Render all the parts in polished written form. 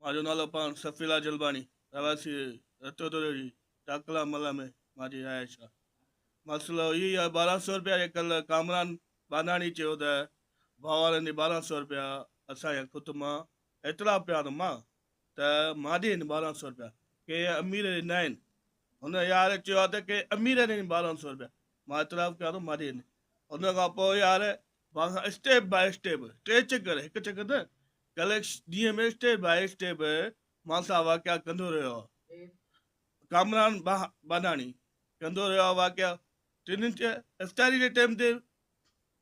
منهنجو نالو پاڻ سفيلا جلباڻي، رهواسي رتودوري جي ٽاڪلا محلا ۾ منهنجي رهائش آهي. مسئلو هي آهي 1200 روپيا جي ڪل ڪامران ٻانڌاڻي چيو ته ڀاء وارن ڏي 1200 روپيا اسان جا خود مان اعتراف پيا ته مان ته مان ڏي آهن 1200 روپيا ڪي امير ڏنا آهن هن يار چيو آهي ته ڪي امير ڏي 1200 روپيا مان اعتراف ڪيان ٿو مان ڏي آهن ان کان پوء يار مان سان اسٽيپ باء اسٽيپ ٽي چڪر هڪ چڪر نه ڪلهه ڏينهن ۾ اسٽيپ باء اسٽيپ مان سان واقعا ڪندو رهيو آهي ڪامران باناڻي ڪندو رهيو آهي واقعا ٽنهي افطاري جي ٽيم تي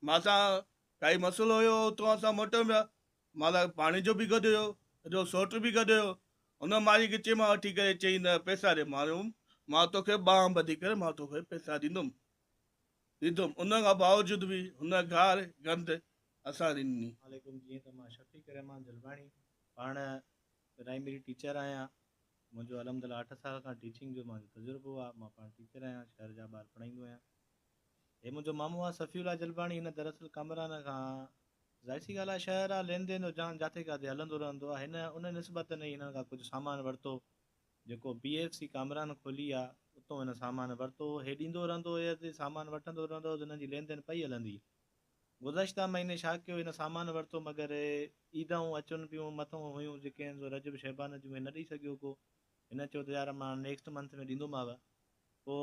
مان سان ڪائي مسئلو هيو اتو اسان موٽيو پيا مان لاء پاڻي جو به گڏ هيو جو سوٽ به گڏ هيو ان ماري ڳچي مان وٺي ڪري چئي نه پئسا ڏي ماريوم مان توکي ٻانهن ٻڌي ڪري مان توکي پئسا ڏيندم ڏيندم ان کان باوجود به هن گار گند اسان ڏني. عليڪم جيئن ته مان شفيق الرحمان جلباڻي پاڻ پرائمري ٽيچر آهيان منهنجو الحمدلله اٺ سال کان ٽيچنگ جو مانجو تجربو آ مان پاڻ ٽيچر آهيان شهر جا ٻار پڙهائيندو آهيان هي منهنجو مامو آ صفي الله جلباڻي هن دراصل ڪامران کان ظاهر سي ڳالهه آ شهر آ لين دين جو جان جاٿي ڪاٿي هلندو رهندو آ هن ان نسبت ئي هنن کان ڪجهه سامان ورتو جيڪو بي ايف سي ڪامران کولي آ اتون هن سامان ورتو هي ڏيندو رهندو هيس سامان وٺندو رهندو هيس هنن جي لين دين پئي هلندي گذشته مهيني ڇا ڪيو هن سامان ورتو مگر عيدائون اچن پيون مٿون هيون جيڪي هن سو رجب شعبان جون هي نه ڏئي سگهيو ڪو هن چيو ته يار مان نيڪسٽ منٿ ۾ ڏيندوماو پو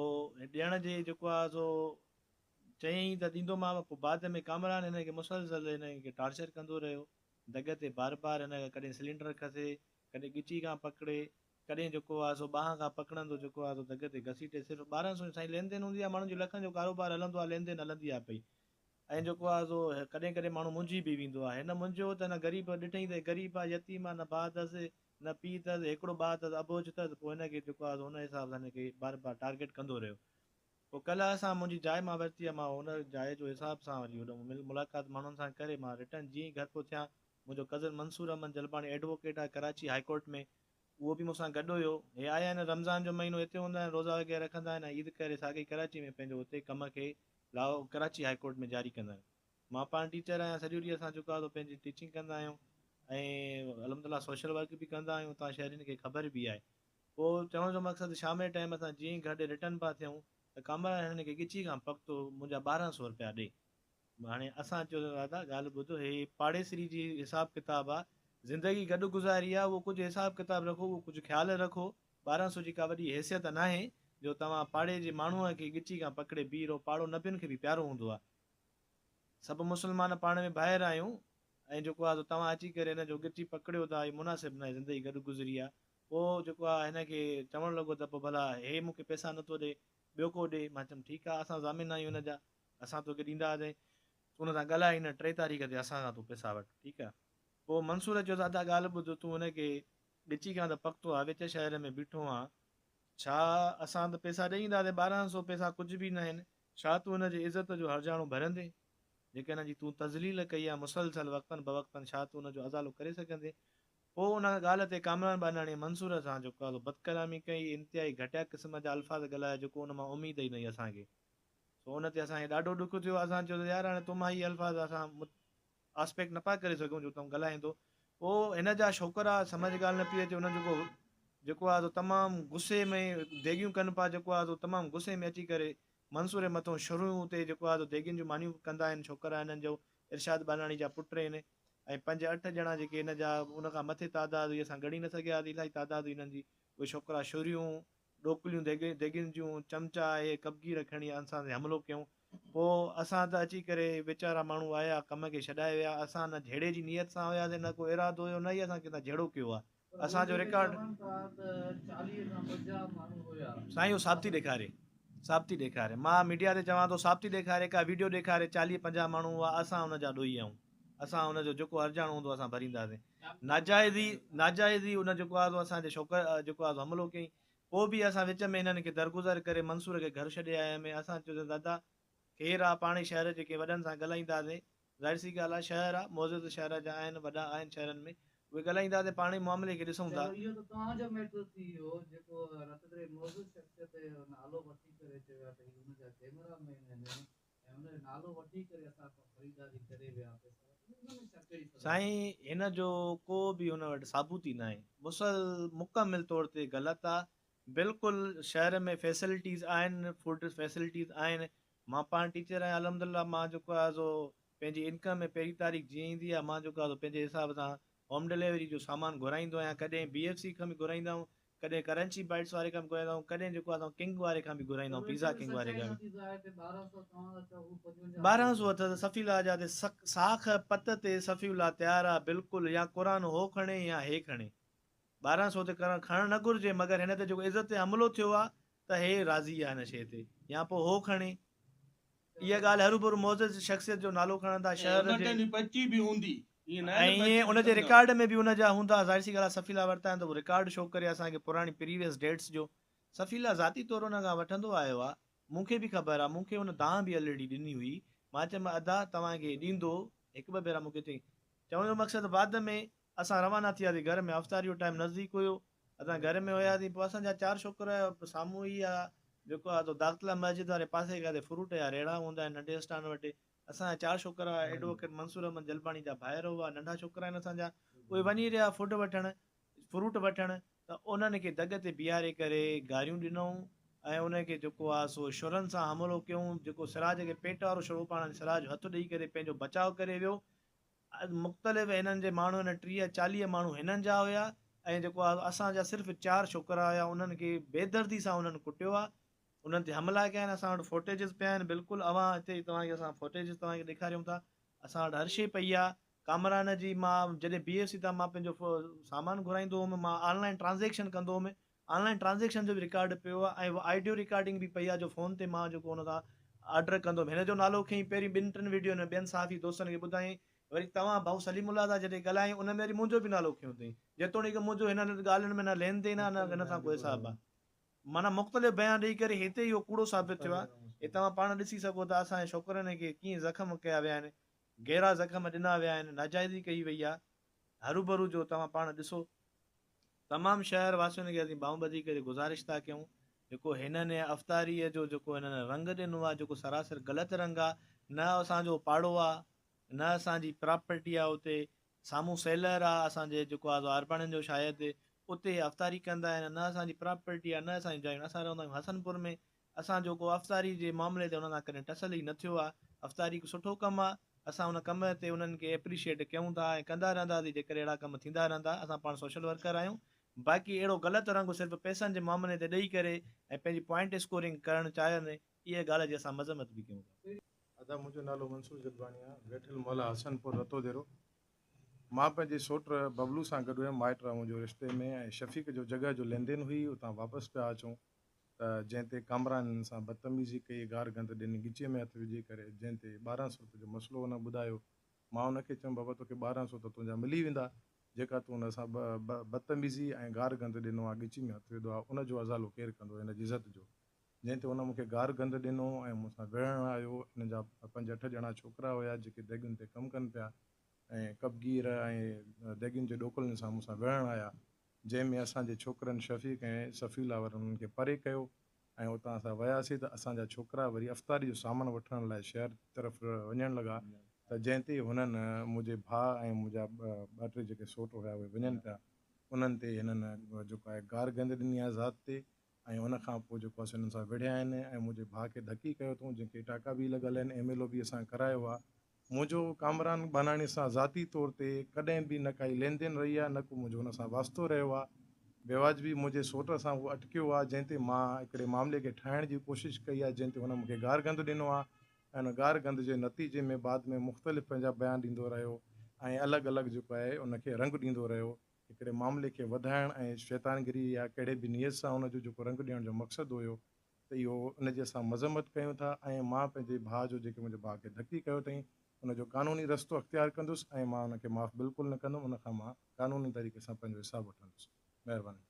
ڏيڻ جي جيڪو آ سو چيائين ته ڏيندوماو پو بعد ۾ ڪامران هن کي مسلسل هن کي ٽارچر ڪندو رهيو دڳ تي بار بار هن کان ڪڏهن سلينڊر کسي ڪڏهن ڳچي کان پڪڙي ڪڏهن جيڪو آ سو ٻانهن کان پڪڙندو جيڪو آ سو دڳ تي گهسيٽي صرف 12 سو سائين لين دين هوندي آ ماڻهن جو لکن جو ڪاروبار هلندو آ لين دين هلندي آ پئي ۽ جيڪو آ سو ڪڏهن ڪڏهن ماڻهو منجهي به ويندو آ هن منجهيو ته هن غريب ڏٺئين ته غريب آ يتيم آ نه ڀاء اٿس نه پيء اٿس هڪڙو ڀاء اٿس اٻوجهه اٿس پوء هن کي جيڪو آ سو ان حساب سان هن کي بار بار ٽارگيٽ ڪندو رهيو پوء ڪلهه اسان منهنجي جاء مان ورتي آ مان ان جاء جو حساب سان وري هوڏانهن مل ملاقات ماڻهن سان ڪري مان رٽرن جيئن ئي گهر پيو ٿيان منهنجو ڪزن منصور احمد جلباڻي ايڊووڪيٽ آ ڪراچي هائي ڪورٽ ۾ اهو به مون سان گڏ هيو. هي آيا آهن رمضان جو مهينو هتي هوندا آهن روزا وغيره رکندا آهن ۽ عيد ڪري ساڳئي ڪراچي ۾ پنهنجو اتي ڪم کي لاهور ڪراچي هائي ڪورٽ ۾ جاري ڪندا آهن. مان پاڻ ٽيچر آهيان سڄو ڏينهن اسان جيڪو آهي سو پنهنجي ٽيچنگ ڪندا آهيون ۽ الحمدلله سوشل ورڪ به ڪندا آهيون تان شهرين کي خبر به آهي. پوء چوڻ جو مقصد شام جي ٽائيم اسان جيئن ئي گهر ڏي رٽرن پيا ٿيون ته ڪامران هنن کي ڳچي کان پڪتو منهنجا 1200 رپيا ڏي. هاڻي اسان چيو ته دادا ڳالهه ٻڌ هي پاڙيسري جي حساب ڪتاب آ زندگي گڏ گذاري آ اهو ڪجهه حساب ڪتاب رکو اهو ڪجهه خيال رکو 12 سو جي ڪا وڏي حيثيت ناهي جو توهان پاڙي جي ماڻهوء کي ڳچي کان پڪڙي بيهي رهو پاڙو نبين کي به پيارو هوندو آ سڀ مسلمان پاڻ ۾ ڀائر آهيون ۽ جيڪو آ سو توهان اچي ڪري هن جو ڳچي پڪڙيو ٿا هي مناسب ناهي زندگي گڏ گذري آ پوء جيڪو آ هن کي چوڻ لڳو ته پوء ڀلا هي مون کي پئسا نٿو ڏي ٻيو ڪو ڏي مان چيم ٺيڪ آ اسان ضامن آهيون هن جا اسان توکي ڏيندا هئاسين، تون هن سان ڳالهاء هن 3 تاريخ تي اسان کان تون پئسا وٺ، ٺيڪ آ. پوء منصور چيو ته ادا ڳالهه ٻڌ، تون هن کي ڳچي کان ته پڪتو آ، وچ شهر ۾ بيٺو آن، ڇا اسان ته پئسا ڏئي اينداسين، 12 سو پئسا ڪجهه به ناهن، ڇا تون هن جي عزت جو هرجاڻو ڀرندين؟ جيڪا هن جي تون تذليل ڪئي آ مسلسل وقتن بوقتن، ڇا تون ان جو ازالو ڪري سگهندين؟ پوء ان ڳالهه تي ڪامران ٻانهاڻيء منصور سان جيڪو آ سو بدڪلامي ڪئي، انتهائي گهٽيا قسم جا الفاظ ڳالهايا، جيڪو ان مان اميد ئي نه هئي اسان کي. سو ان تي اسان کي ڏاڍو ڏک ٿيو. اسان چيو ته يار هاڻي تو مان هي الفاظ اسان آسپيڪٽ نه پيا ڪري سگهون جو تون ڳالهائين ٿو. پوء هن جا ڇوڪرا سمجهه ڳالهه نه پئي اچي انهن جيڪو جيڪو آهي سو تمام غصي ۾ ديڳيون ڪن پيا جيڪو آهي سو تمام غصي ۾ اچي ڪري منصور جي مٿون شروع تي جيڪو آهي سو ديڳين جون مانيون ڪندا آهن ڇوڪرا هنن جو ارشاد ٻانهاڻي جا پٽ آهن ۽ پنج اٺ ڄڻا جيڪي هن جا ان کان مٿي تعداد هئي اسان ڳڻي نه سگهياسين الاهي تعداد هئي هنن جي اهي ڇوڪرا شريون ڏوڪليون ديڳين جون، چمچا اهي ڪبگير کڻي اسان تي حملو ڪيائون. پوء اسان ته اچي ڪري ويچارا ماڻهو آيا ڪم کي ڇڏائي ويا. اسان نه جهيڙي جي نيت سان هياسين نه ڪو ارادو هيو نه ئي اسان ڪنهن سان جهيڙو ڪيو آهي. اسان جو رڪارڊ. سائين اهو ثابتي ڏيکاري ثابتي ڏيکاري مان ميڊيا تي چوان ٿو ثابتي ڏيکاري ڪا ويڊيو ڏيکاري 40 50 ماڻهو هئا اسان ان جا ڏوهي آهيون اسان ان جو جيڪو هرجاڻو هوندو اسان ڀرينداسين. ناجائزي ناجائزي ان جيڪو آهي سو اسان جي ڇوڪر جيڪو آهي سو حملو ڪيائين. پوء به اسان وچ ۾ هنن کي درگذر ڪري منصور کي گهر ڇڏي آيا ۾ اسان چيو ته دادا خير آ پاڻ ئي شهر جي ڪنهن وڏن سان ڳالهائينداسين ظاهر سي ڳالهه آ شهر آ معزز شهر جا آهن وڏا آهن شهرن ۾ اهي ڳالهائينداسين پاڻ ئي معاملي کي ڏسون ٿا. چلو اهو ته توهان جو ميٽر ٿي ويو جيڪو رتدري معزز شخصيت جو نالو وٺي ڪري چيو آ ته هي ان جا ڪئميرا مين آهن ۽ ان جو نالو وٺي ڪري اسان کان خريداري ڪري ويا پئسا. ان ۾ ڇا ڪهڙي سزا؟ سائين هن جو ڪو به هن وٽ ثابوت ئي ناهي. مسل مڪمل طور تي غلط آ. بلڪل شهر ۾ فيسلٽيز آهن فوڊ فيسلٽيز آهن مان پاڻ ٽيچر آهيان الحمدلله مان جيڪو آهي سو پنهنجي انڪم ۾ پهرين تاريخ جيئن ايندي آهي مان جيڪو آهي سو پنهنجي حساب سان هوم ڊليوري جو سامان گهرائيندو آهيان ڪڏهن بي ايف سي کان به گهرائيندا آهيون ڪڏهن ڪرنچي بائٽس واري کان به گهرائيندا آهيون ڪڏهن جيڪو آهي سو ڪنگ واري کان به گهرائيندا آهيون پيزا ڪنگ واري کان به. 1200 اٿس صفي الله جا تي ساک پت تي صفي الله تيار آ بلڪل يا قرآن هو کڻي يا هي کڻي 1200 تي ڪرڻ کڻڻ نه گهرجي مگر هن تي جيڪو عزت تي حملو ٿيو آ ته هي راضي آ هن شي تي يا پو هو کڻي اها ڳالهه هروڀرو معزز شخصيت جو نالو کڻندا شهر جي. ۽ ائين ان جي رڪارڊ ۾ به ان جا هوندا ظاهر سي ڳالهه آهي سفيلا ورتا آهن ته اهو رڪارڊ شو ڪري اسان کي پراڻي پريويس ڊيٽس جو سفيلا ذاتي طور ان کان وٺندو آيو آهي مون کي به خبر آهي مون کي ان دانهن به الريڊي ڏني هئي مان چيم ادا توهان کي ڏيندو هڪ ٻه ڀيرا مون کي چئي چوڻ جو مقصد بعد ۾ اسان روانا ٿياسين گهر ۾ افطاري جو ٽائيم نزديڪ هيو اسان گهر ۾ هياسين پوء اسان جا چار ڇوڪرا سامهون ئي آ جيڪو آ سو داخلا مسجد واري پاسي کان فروٽ جا ريڙها هوندا آهن ننڍي اسٽان وٽ اسان جا چار ڇوڪرا ايڊووڪيٽ منصور احمد جلباڻي جا ڀائر هئا ننڍا ڇوڪرا آهن اسان جا اهي وڃي رهيا فوڊ وٺڻ فروٽ وٺڻ ته انهن کي دڳ تي بيهاري ڪري گاريون ڏنائون ۽ انهن کي جيڪو آ سو شرن سان حملو ڪيون جيڪو سراج کي پيٽ وارو شرو پاڻ سراج هٿ ڏئي ڪري پنهنجو بچاء ڪري ويو مختلف هنن جي ماڻهو هن 30 40 ماڻهو هنن جا هيا ۽ جيڪو آ اسان جا صرف چار ڇوڪرا هيا انهن کي بيدردي سان انهن ڪٽيو آ انهن تي حملا ڪيا آهن اسان وٽ فوٽيجز پيا آهن بلڪل اوهان هتي توهان کي اسان فوٽيجز توهان کي ڏيکاريون ٿا اسان وٽ هر شي پئي آ ڪامران جي مان جڏهن بي ايف سي تان مان پنهنجو سامان گهرائيندو هوم مان آن لائن ٽرانزيڪشن ڪندو هوم آن لائن ٽرانزيڪشن جو به رڪارڊ پيو آهي ۽ آڊيو رڪارڊنگ به پئي آهي جو فون تي مان جيڪو ان سان آرڊر ڪندو هيم هن جو نالو کنئي پهرين ٻن ٽن ويڊيون ۾ ٻين صحافي دوستن کي ٻڌايائين وري توهان ڀائو سليم الله سان جڏهن ڳالهايائين ان ۾ وري منهنجو به نالو کنيو اٿئين جيتوڻيڪ منهنجو هنن ڳالهين ۾ نه لين دين آهي نه هن سان ڪو حساب آهي معنيٰ مختلف بيان ڏئي ڪري هتي اهو ڪوڙو ثابت ٿيو آهي هي توهان پاڻ ڏسي سگهو ٿا اسان جي ڇوڪرن کي ڪيئن زخم ڪيا ويا آهن گهرا زخم ڏنا ويا آهن ناجائزي ڪئي وئي آهي هروڀرو جو توهان پاڻ ڏسو. تمام شهر واسين کي اسين ٻانهون ٻڌي ڪري گذارش ٿا ڪيون جيڪو هنن افطاريء جو جيڪو هنن رنگ ڏنو آهي جيڪو سراسر غلط رنگ آهي نه اسان جو پاڙو آهي نه اسان جي پراپرٽي آهي اتي سامهون سيلر آهي اسان جي جيڪو آهي سو عرباڻين جو شايد اتي افطاري ڪندا آهن نه اسان جي پراپرٽي آهي نه اسان جون جايون اسان رهندا آهيون حسن پور ۾ اسان جو ڪو افطاري جي معاملي تي انهن سان ڪڏهن ٽسل ئي نه ٿيو آهي. افطاري هڪ سٺو ڪم آهي. اسان ان ڪم تي انهن کي ايپريشيئيٽ ڪيون ٿا ۽ ڪندا رهنداسين جيڪڏهن اهڙا ڪم ٿيندا رهندا. اسان پاڻ سوشل ورڪر آهيون. باقي اهڙو غلط رنگ صرف پئسن جي معاملي تي ڏئي ڪري ۽ پنهنجي پوائنٽ اسڪورنگ ڪرڻ چاهين اها ڳالهه جي اسان مذمت به ڪيون ٿا. ادا منهنجو نالو منصور جلباڻي آ ويٺل محلا حسن پور رتوديرو مان پنهنجي سوٽ ببلو سان گڏ هيم مائٽ آ منهنجو رشتي ۾ ۽ شفيق جو جڳهه جو لين دين هئي اتان واپس پيا اچون ته جنهن تي ڪامران هن سان بدتميزي ڪئي، گار گند ڏني، ڳچيء ۾ هٿ وجهي ڪري، جنهن تي 12 سو روپين جو مسئلو هن ٻڌايو. مان هن کي چيم، بابا توکي 12 سو ته تنهنجا ملي ويندا، جيڪا تون هن سان بدتميزي ۽ گار گند ڏنو آ، ڳچي ۾ هٿ وڌو آ، ان جو ازالو ڪير ڪندو هن جي عزت جو؟ جنهن تي هن مون کي گار گند ڏنو ۽ مون سان وڙهڻ آيو. هن جا پنج اٺ ڄڻا ڇوڪرا هيا، جيڪي ديڳين تي ڪم ڪن پيا ۽ ڪبگير ۽ ديڳين جي ڏوڪلن سان مون سان وڙهڻ آيا. جنهن ۾ اسان جي ڇوڪرن شفيق ۽ صفي الله وارن انهن کي پري ڪيو ۽ اتان اسان وياسين ته اسان جا ڇوڪرا وري افطاري جو سامان وٺڻ لاء شهر طرف وڃڻ لڳا ته جنهن تي هنن منهنجي ڀاء ۽ منهنجا ٻه ٽي جيڪي سوٽ هيا اهي وڃن پيا انهن تي هنن جيڪو آهي گار گند ڏني آهي ذات تي ۽ ان کان پوء جيڪو آهي سو هنن سان وڙهيا آهن ۽ منهنجي ڀاء کي ڌڪي ڪيو اٿئون جنهن کي ٽاڪا به لڳل آهن ايم ايل او به اسان ڪرايو آهي منهنجو ڪامران ٻانهاڻي سان ذاتي طور تي ڪڏهن به نه ڪائي لين دين رهي آهي نه ڪو منهنجو هن سان واسطو رهيو آهي. بيواجبي منهنجي سوٽ سان هو اٽڪيو آهي جنهن تي مان هڪڙي معاملي کي ٺاهڻ جي ڪوشش ڪئي آهي جنهن تي هن مون کي گارگند ڏنو آهي ۽ ان گارگند جي نتيجي ۾ بعد ۾ مختلف پنهنجا بيان ڏيندو رهيو ۽ الڳ الڳ جيڪو آهي ان کي رنگ ڏيندو رهيو هڪڙي معاملي کي وڌائڻ ۽ شيطانگري يا ڪهڙي به نيت سان ان جو جيڪو رنگ ڏيڻ جو مقصد هيو ته اهو ان جي اسان مذمت ڪيون ٿا ۽ مان پنهنجي ڀاء جو جيڪي منهنجي ڀاء کي ڌڪي ڪيو اٿئين ان جو قانوني رستو اختيار ڪندس ۽ مان ان کي معاف بلڪل نه ڪندم ان کان مان قانوني طريقي سان پنهنجو حساب وٺندس مهرباني.